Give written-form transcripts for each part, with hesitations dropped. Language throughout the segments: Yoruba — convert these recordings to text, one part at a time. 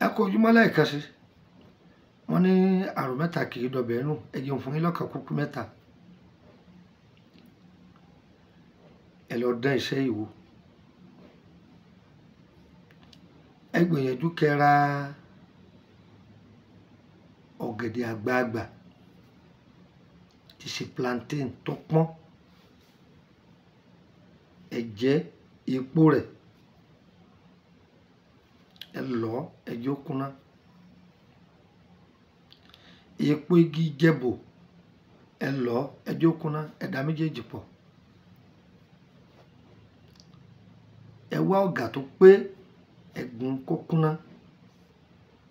Ẹ kú ojúmọ́ lẹ́ẹ̀kan sí. Wọ́n ní àrùn mẹ́ta kì í dọbẹ̀ nù. Ẹ jẹun fún yín lọ́kàn kúkú mẹ́ta. Ẹ lọ dán iṣẹ́ yìí wò. Ẹ gbìyànjú kẹ́ ra ọ̀gẹ̀dẹ̀ àgbagbà tí ṣe plantain tó pọ́n. Ẹ jẹ epo rẹ̀, ẹ lọ̀, ẹ jẹ́ ó kúnná. Epo igi jẹ́bò, ẹ lọ̀, ẹ jẹ́ ó kúnná, ẹ dà méjèèjì pọ̀. Ẹ wá ọ̀gà tó pé, ẹ gún kó kúnná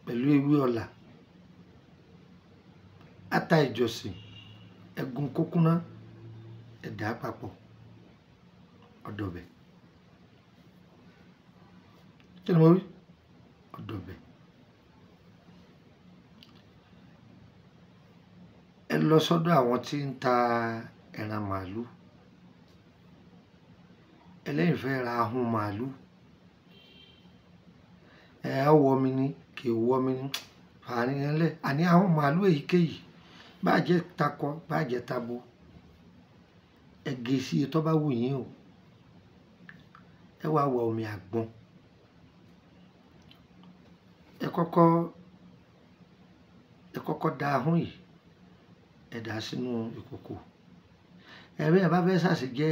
pẹ̀lú ewé ọlà. Ata ìjọsìn, ẹ gún kó kúnná, ẹ dà á papọ̀. Ọ̀dọ̀bẹ̀. Kí ni mo wí? Ọ̀dọ̀bẹ̀. Ẹ lọ sọ́dọ̀ àwọn tí ń ta ẹran màálù. Ẹ lẹ́yìn fẹ́ ra ahun màálù. Ẹ á wọ mi ní, kì í wọ mi ní. Fàárín ẹ lẹ̀. Àní ahun màálù èyíkéyìí. Bá jẹ́ takọ, bá jẹ́ tabo. Ẹ gé sí iye tó bá wù yín o. Ẹ wá wọ omi àgbọn. Ẹ kọ́kọ́ da ahun yìí, ẹ dà á sínú ìkòkò. Ẹ̀rí ẹ bá fẹ́ ṣàṣejẹ,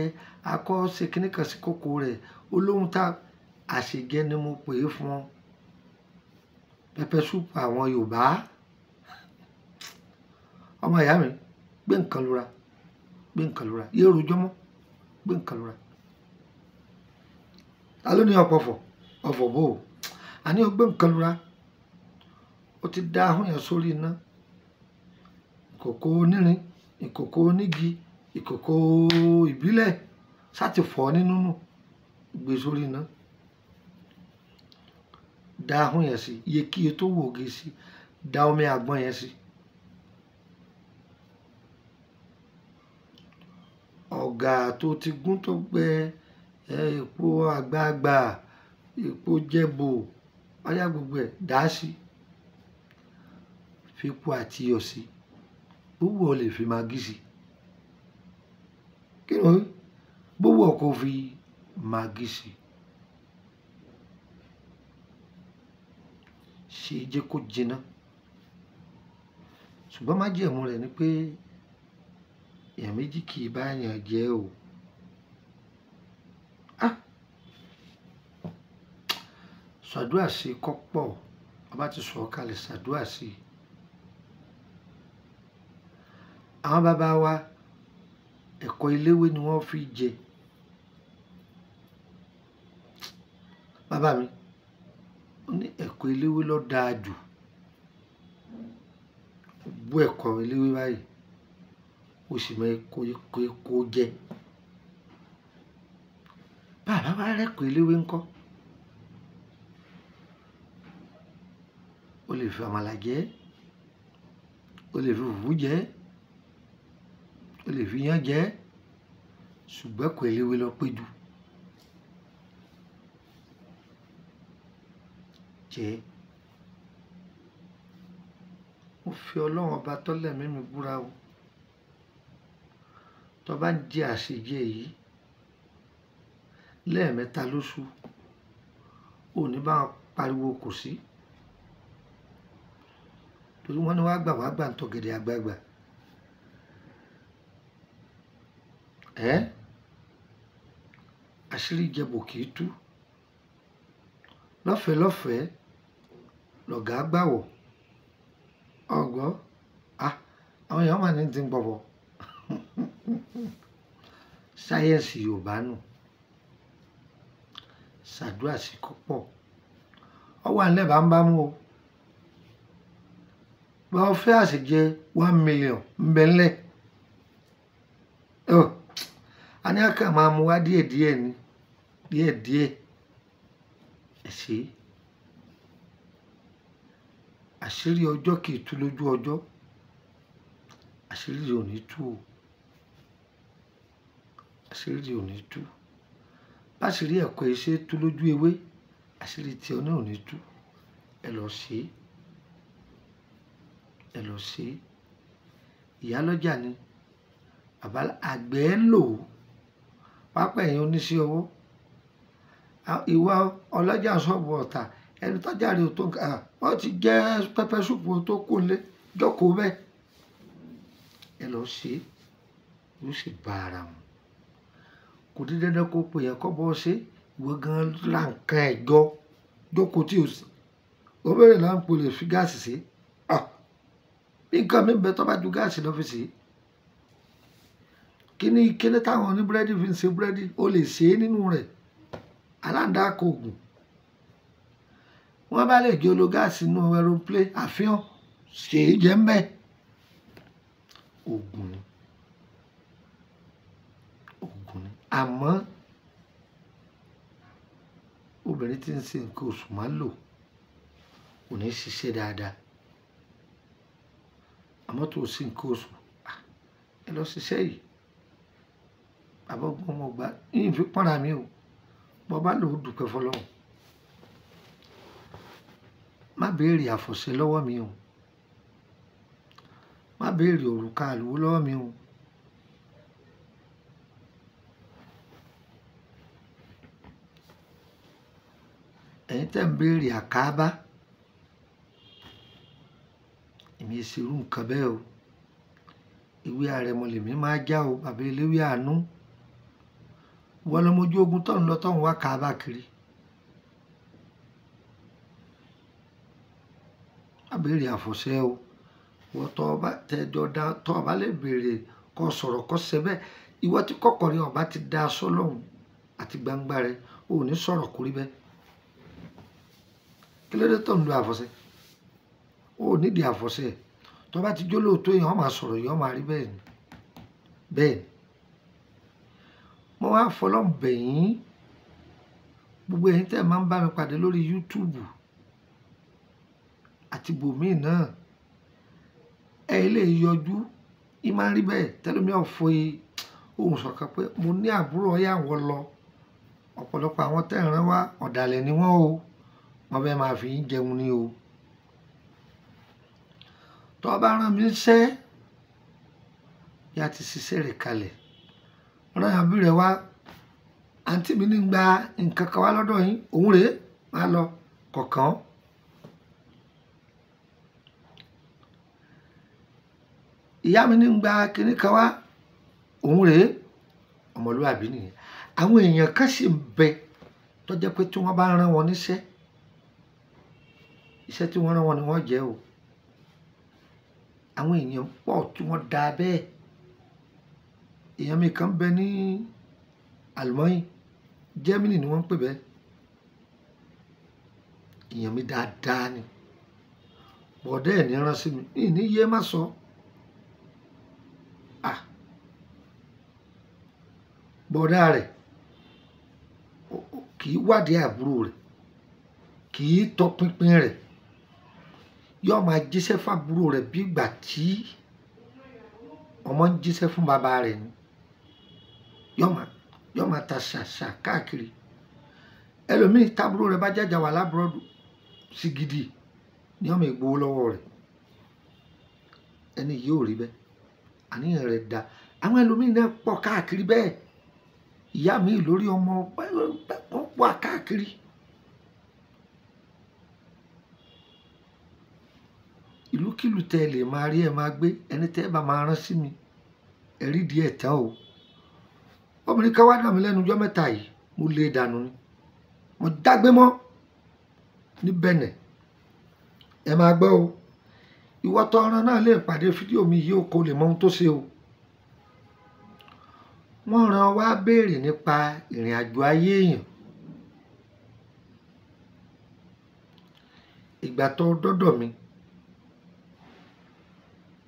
akọ́ ṣe kíní kan sí kòkò rẹ̀. Olóhun tá àṣejẹ ni mo pè é fún ọ. Pẹpẹ súùpù àwọn Yorùbá. Ọmọ ìyá mi, gbé nǹkan lura, gbé nǹkan lura. Yé rojọ́ mọ́, gbé nǹkan lura. Ta ló ní ọ̀pọ̀fọ̀? Ọ̀fọ̀ bò ó. Àní o gbé nǹkan lura. O ti da ahun yẹn sórí iná. Ìkòkò onírin, ìkòkò onígi, ìkòkò ìbílẹ̀ sá ti fọ́ nínú nù. Gbé sórí iná. Da ahun yẹn sí, iyekíye tó wù ó gé sí. Da omi àgbọn yẹn sí. Ọ̀gà tó ti gún tó gbẹ, epo àgbagbà, epo jẹ́bò, ọ̀yá gbogbo ẹ̀ dà á sí. Fi epo àti iyọ̀ sí. Bó wù ọ́ lè fi magí sí. Kí ni o wí? Bó wù ọ́ kó fi magí sí. Ṣe jẹ́ kó jiná. Ṣùgbọ́n májẹ̀mú rẹ̀ ni pé èèyàn méjì kì í bá èèyàn jẹ o. Ah! Ṣàdúrà sí kọ́ pọ̀. Bá ti sọ̀ kalẹ̀ ṣàdúrà sí. Àwọn bàbá wa, ẹ̀kọ́ eléwé ni wọ́n fi jẹ. Bàbá mi, ó ní ẹ̀kọ́ eléwé ló dáa jù. Ó bú ẹ̀kọ́ eléwé báyìí, ó sì mọ kó jẹ. Bàbá wa rẹ́kọ̀ọ́ eléwé ńkọ́. O lè fi àmàlà jẹ, o lè fi fùfú jẹ, o lè fi iyán jẹ, ṣùgbọ́n ẹ̀kọ́ eléwé ló pé jù. Jẹ. Mo fi Ọlọ́run ọba tọ́lẹ̀ mímí búra o. Tó bá ń jẹ àṣejẹ yìí lẹ́ẹ̀mẹ́ta lóṣù, ò ní bá wọn pariwo kò sí. Torí wọ́n ní wá gbà wá gbà ń tọ̀gẹ̀dẹ̀ àgbagbà. Ẹ́, àṣírí jẹ́bò kì í tú. Lọ́fẹ̀ẹ́ lọ́fẹ̀ẹ́ lọ̀gá gbàwọ̀. Ọ̀gbọ́, ah, àwọn èèyàn máa ní ti ń pọ̀fọ̀. Sáyẹ́ǹsì Yorùbá nù. Ṣàdúrà sí kọ́ pọ̀. Ọ wà nílẹ̀ bá ń bá mú o. Bá ọ fẹ́ àṣejẹ 1 million ń bẹ nílẹ̀. Ọ, a ní a kàn máa mú wá díẹ̀díẹ̀ ni, díẹ̀díẹ̀. Ẹ ṣé. Àṣírí ọjọ́ kì í tú lójú ọjọ́. Àṣírí rẹ̀ ò ní tú o. Àṣírí rẹ̀ ò ní tú. Bá àṣírí ẹ̀kọ́ iṣẹ́ tú lójú ewé, àṣírí tí ọ náà ò ní tú. Ẹ lọ ṣe, ẹ lọ ṣe. Ìyálọ́jà ni, bàbá àgbẹ̀ ń lò ó, pápá ẹ̀yìn oníṣẹ́ ọwọ́. Ìwà ọlọ́jà ṣọ́ọ̀bù ọ̀tà, ẹni tọ́jà rẹ̀ ò tó nǹkan, wọ́n ti jẹ́ pẹpẹ súpù tó kù lé, jókòó bẹ́ẹ̀. Ẹ lọ ṣe, yóò sì bá ara mu. Kò di dandan kó pè yẹn kọ́ bọ́ ṣe, ìwọ gan ra nǹkan ẹ̀ jọ, jókòó tí o sì. Ó bẹ̀rẹ̀ là ń po lè fi gáàsì sí. Bí nǹkan mi ń bẹ tó bá ju gáàsì lọ fi sí. Kíni kíni táwọn oní búrẹ́dì fi ń ṣe búrẹ́dì, o lè ṣe é nínú rẹ̀. Aláǹdá kò gùn. Wọ́n bá lè jẹ́ olo gáàsì nínú aeroplane, àfihàn ṣe é jẹ́ ń bẹ́ẹ̀. Ògùn ni, ògùn ni. Àmọ́ obìnrin tí ń ṣe nǹkan oṣù máa ń lò kò ní ṣiṣẹ́ dáadáa. Àmọ́ tó o ṣe nǹkan oṣù, ẹ lọ ṣiṣẹ́ yìí. Bàbá ọgbọ́n ọmọ ọgbà, yìí fi pọ́nra mi o. Bọ́ bá lò ó dúpẹ́ fọlọ́run. Má béèrè àfọ̀ṣẹ lọ́wọ́ mi o. Má béèrè òrùka àlùwó lọ́wọ́ mi o. Ẹ̀yin tẹ́ ń béèrè àkábá, èmi ṣe irú nǹkan bẹ́ẹ̀ o. Ìwé àrẹ̀mọ lèmi máa já o, bàbá eléwé àánú. Wọ́n lọ mojú ogun tó ń lọ tó ń wá kábá kiri. Má béèrè àfọ̀ṣẹ o. Wọ́n tọ́ ọba tẹ́jọ́ dá, tọ́ ọba lè béèrè kó sọ̀rọ̀ kó ṣe bẹ́ẹ̀. Ìwọ tí kọ̀kọ̀ rẹ ọba ti da aṣọ lọ́hùn àti gbangba rẹ, o ò ní sọ̀rọ̀ kórí bẹ́ẹ̀. Kí ló dé tó ń lo àfọ̀ṣẹ? O ò nídìí àfọ̀ṣẹ. Tọ́ bá ti jó lóòótọ́ èèyàn, ó máa sọ̀rọ̀, èèyàn máa rí bẹ́ẹ̀ ni. Bẹ́ẹ̀ ni. Mo wá fọlọ́run bẹ̀ yín. Gbogbo ẹ̀yin tẹ́ ẹ máa ń bá mi pàdé lórí YouTube àti ibòmíì náà. Ẹ lè yọjú, í máa ń rí bẹ́ẹ̀. Tẹ́lómi ò fo ohùn sọ̀kan pé mo ní àbúrò ọ̀yá wọn lọ. Ọ̀pọ̀lọpọ̀ àwọn tẹ́ ẹ̀ rán wá ọ̀dàlẹ̀ ni wọ́n o. Wọ́n fẹ́ máa fi yín jẹun ni o. Tọ́ bá rán mi ṣẹ́, yá ti ṣiṣẹ́ rẹ̀ kalẹ̀. Rán àbí rẹ̀ wá, àǹtí mi ní gba nǹkan kan wá lọ́dọ̀ yín, òun rèé, máa lọ kọ̀ọ̀kan. Ìyá mi ní gba kinní kan wá, òun rèé, ọmọlúwàbí nìyẹn. Àwọn èèyàn kan sì ń bẹ tó jẹ́ pé tí wọ́n bá rán wọn níṣẹ́, iṣẹ́ tí wọ́n rán wọn ni wọ́n jẹ́ o. Àwọn èèyàn pọ̀ tí wọ́n da bẹ́ẹ̀. Èèyàn mi kan bẹ ní Àlùmọ́yìn, Germany ni wọ́n ń pè bẹ́ẹ̀. Èèyàn mi dáadáa ni. Bọ̀dẹ́ ẹ̀ ní rán sí mi, ní yé má sọ. Bọ̀dá rẹ̀ kì í wádìí àbúrò rẹ̀, kì í tọpinpin rẹ̀. Yóò máa jíṣẹ́ fún àbúrò rẹ̀ bí ìgbà tí ọmọ ń jíṣẹ́ fún bàbá rẹ̀ ni. Yóò máa ta ṣàṣà káàkiri. Ẹlòmíì tábúrò rẹ̀ bá jàjà wà lábúròdù sí gidi ni ọmọ ìgbowó lọ́wọ́ rẹ̀. Ẹni yìí ò rí bẹ́ẹ̀. Àníyàn rẹ̀ da. Àwọn ẹlòmíì náà pọ̀ káàkiri bẹ́ẹ̀. Ìyá mi lórí ọmọ wọ́n pọ̀ káàkiri. Ìlúkìlú tẹ lè máa rí ẹ máa gbé, ẹni tẹ́ ẹ bá máa rán sí mi, ẹ rí díẹ̀ tán o. Obìnrin kan wá dà mí lẹ́nu ọjọ́ mẹ́ta yìí, mo lé e dànù ni. Mo dágbé mọ́ ní Bẹ̀nẹ̀. Ẹ máa gbọ́ o. Ìwọ tọran náà lè pàdé fídíò mi yìí o, kò lè mọ ohun tó ṣe o. Wọ́n rán wá béèrè nípa ìrìn àjò ayé èèyàn. Ìgbà tó dọ́dọ̀ mi,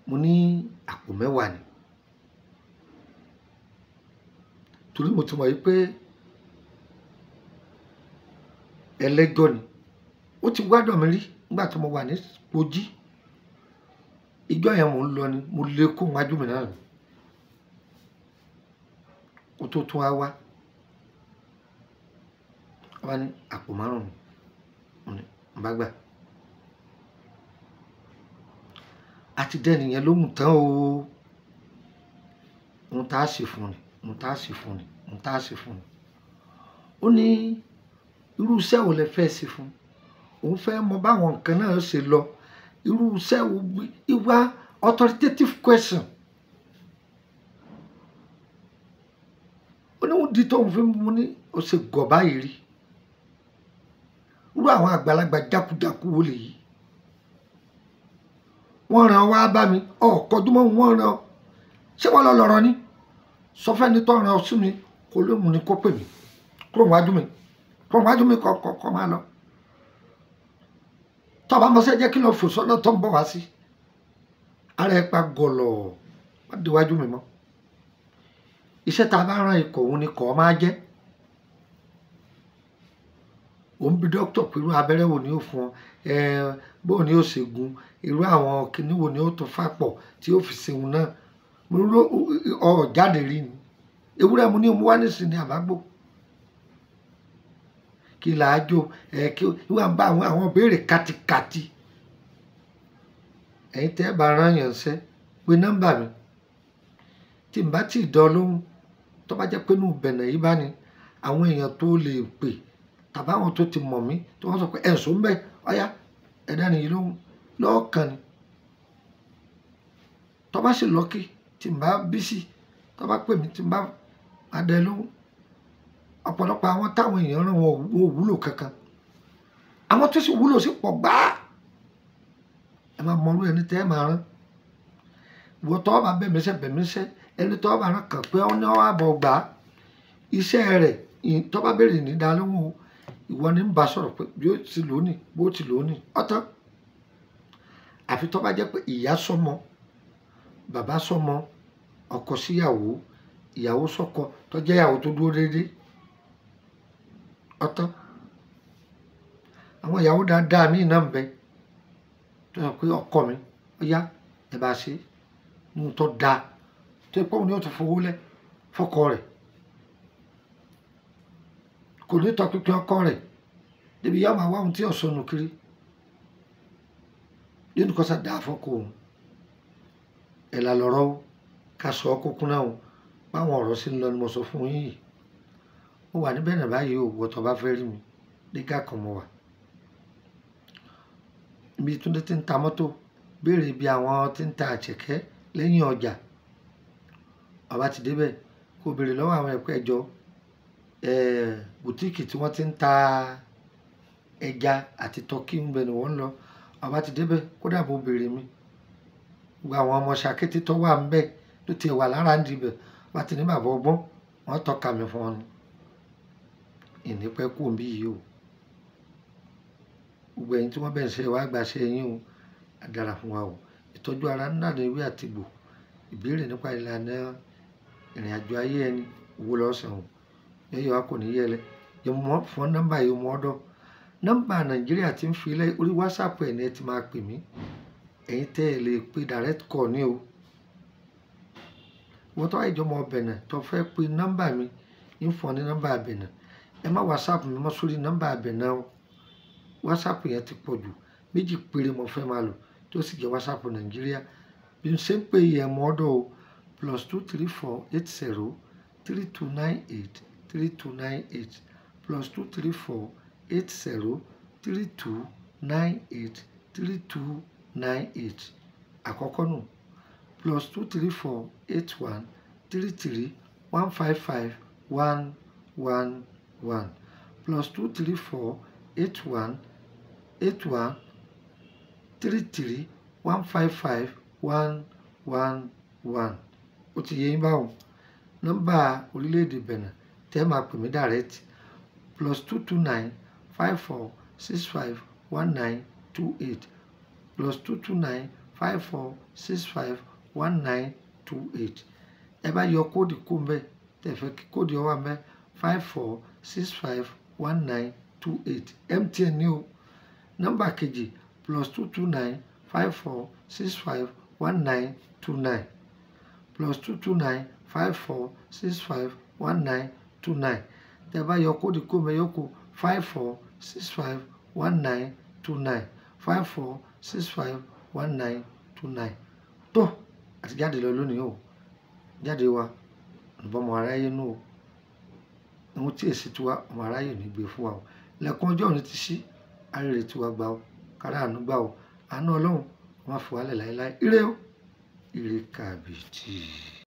mo ní àpò mẹ́wàá ni. Torí mo ti mọ̀ wípé ẹlẹ́jọ́ ni. Ó ti wá dọ̀ mí rí nígbà tí mo wà ní Kogi. Ìjọ yẹn mò ń lọ ni, mo lé kó wájú mi náà ni. Kó tó tún wá wá. Wọ́n bá ní àpò márùn-ún ni, mo ní, mo bá gbà. Àti dẹ́nìyẹn lóhùn tán o. Ohun tá a ṣe fún ni, ohun tá a ṣe fún ni, ohun tá a ṣe fún ni. Ó ní irú iṣẹ́ wo lẹ fẹ́ ṣe fún? Òun fẹ́ mọ báwọn nǹkan náà ṣe lọ. Irú iṣẹ́ wo ìwà authoritative question. Ó ní òun di tóun fi mú ní ó ṣe gọ̀ báyìí rí. Irú àwọn àgbàlagbà jákujáku wo lèyí? Wọ́n ràn wá bá mi, ọ̀kọ́jú mọ́ wọ́n ràn. Ṣé wọ́n lọ lọ̀rọ̀ ni? Sọ fẹ́ni tó ràn ọ sí mi, kó lóun ni kó pè mí. Kúrò wájú mi, kúrò wájú mi kọ́ máa lọ. Tọ́ba mọ́sẹ́ jẹ́ kí lọ fò sọ́nà tó ń bọ̀ wá sí. Ara ẹ pa gọ̀lọ̀, má déwájú mi mọ́. Iṣẹ́ tá a bá rán ikọ̀ òun ni kọ́ máa jẹ́. Òun bí dókítà pé irú abẹ́rẹ́ wo ni ó fún ọ, bóun ni ó ṣe gun, irú àwọn kinní wo ni ó tún fà pọ̀ tí ó fi ṣeun náà. Mo rò ọ jáde rí ni. Ewúrẹ́ mo ní mo wá nísìnyí àbágbò. Kí là á jó, kí wọ́n bá àwọn béèrè kátikàti. Ẹ̀yin tẹ́ ẹ bá rán yàn ṣẹ́, pe nọ́mbà mi. Tí n bá tí ì dán lóhùn, tó bá jẹ́ pé inú Bẹ̀nẹ̀ yìí bá ní, àwọn èèyàn tó lè pè tàbí àwọn tó ti mọ̀ mí tí wọ́n sọ pé ẹ̀sùn ń bẹ, ọ̀yá, ẹ̀dá nìyí lóhùn lọ́ọ̀kan ni. Tó bá sì lọ́kì tí n bá bísí, tó bá pè mí tí n bá máa dẹ lóhùn. Ọ̀pọ̀lọpọ̀ àwọn táwọn èèyàn rán wọn ò wúlò kankan. Àwọn tó sì wúlò sì pọ̀ gbáà. Ẹ máa mọ irú ẹni tẹ́ ẹ máa rán. Ìwọ tó bá bẹ̀ mí sẹ́, bẹ̀ mí sẹ́, ẹni tó bá rán kàn pé ó ní ó wá bọ̀ gbà á. Iṣẹ́ rẹ̀ tó bá béèrè ní dá lóhùn o. Ìwọ ni ń bá sọ̀rọ̀ pé bí ó ti lò ó nì, bó ti lò ó nì, ọ̀tán. Àfi tó bá jẹ́ pé ìyá sọmọ, bàbá sọmọ, ọkọ síyàwó, ìyàwó sọkọ, tó jẹ́ ìyàwó tó dúró déédéé. Ọ̀tán. Àwọn ìyàwó dáadáa míì náà ń bẹ. Tó sọ pé ọkọ mi, ó yá, ẹ bá ṣe. Ohun tó da. Tó pé òun ni ó tún fowó lẹ̀ fọ́kọ rẹ̀. Kò ní tọpinpin ọkọ rẹ̀. Débi yá máa wá ohun tí ó sọnù kiri. Nínú kọ́sà dáa fọ́kọ òun. Ẹ̀ là lọ́rọ̀ o. Ká sọ ọ́ kúkú náà o. Báwọn ọ̀rọ̀ sí ń lọ ni mo sọ fún yín yìí. Mo wà níbẹ̀ náà báyìí o, ìwọ tó bá fẹ́ rí mi. Nígà kan mo wà. Ibi Túndé tí ń ta mọ́tò, béèrè ibi àwọn tí ń ta àchẹ̀kẹ́ lẹ́yìn ọjà. Ọba ti dé bẹ̀, kó béèrè lọ́wọ́ àwọn ẹ̀kọ́ ẹjọ́. Bùtíìkì tí wọ́n ti ń ta ẹja àti tọkí ń bẹ ni wọ́n ń lọ. Ọba ti dé bẹ̀, kódà bó béèrè mi. Gbogbo àwọn ọmọ ṣàkété tó wà ń bẹ ló ti wà lára ń di bẹ̀. Ọba ti ní bàbá ọgbọ́n, wọ́n tọ́ka mi fún ọ ni. Ìní pẹ́ kú òǹbí yìí o. Gbogbo ẹ̀yin tí wọ́n bẹ̀ ń ṣe wá gba ṣe yín o. A dára fún wa o. Ìtọ́jú ara ńlá ni ewé àti egbò. Ìbéèrè nípa ìlànà ìrìnàjò ayé ẹni owó lọ́sàn o. Yẹ́yẹ́ wa kò ní yẹlẹ. Yẹ mọ́ fún nọ́mbà yìí mọ́ ọ́dọ̀. Nọ́mbà Nàìjíríà tí ń fi lẹ́ orí WhatsApp ẹ̀ ní ẹ ti máa pè mí. Ẹ̀yin tẹ́ ẹ lè pe direct call ní o. Ìwọ tó wá ìjọmọ Bẹ̀nẹ̀ tó fẹ́ pe nọ́mbà mi, ń fún ọ ní nọ́mbà Bẹ̀nẹ̀. Ẹ má WhatsApp mi mọ́ sórí nọ́mbà Bẹ̀nẹ̀ o. WhatsApp yẹn ti pọ̀ jù. Méjì péré mo fẹ́ máa lò tó sì jẹ́ WhatsApp Nàìjíríà. Bí n ṣe ń pè yẹn mọ́ ọ́dọ̀ o. +234 80 3298 3298 +234 80 3298 3298. Àkọ́kọ́ nù. +234 81 33 155 111 +234 81 81 33 155 111. Ó ti yé yín báwo. Nọ́mbà orílẹ̀-èdè Bẹ̀nẹ̀ tẹ́ máa pè mí direct +229 54 65 19 28 +229 54 65 19 28. Ẹ bá yọ kóòdì kó mbẹ, tẹ́ fẹ́ kí kóòdì ọ wà mbẹ 54 65 19 28. MTN ní o. Nọ́mbà kejì +229 54 65 19 29 +229 54 65 19 29. Tẹ́ bá yọ kóòdì kó mbẹ yóò kó 54 65 19 29 54 65 19 29. Tó àti jáde lọ lónìí o, jáde wa ọ̀nàbọ̀mọ aráyé nù o, ohun tí èsì tiwa ọmọ aráyé ò ní gbé fún wa o. Lẹ̀kùn ọjọ́ òní ti ṣí, arére tiwa gbà o, kárá àánú gbà o, àánú Ọlọ́run má fi wálẹ̀ láéláé. Ire o, ire kàbìtì.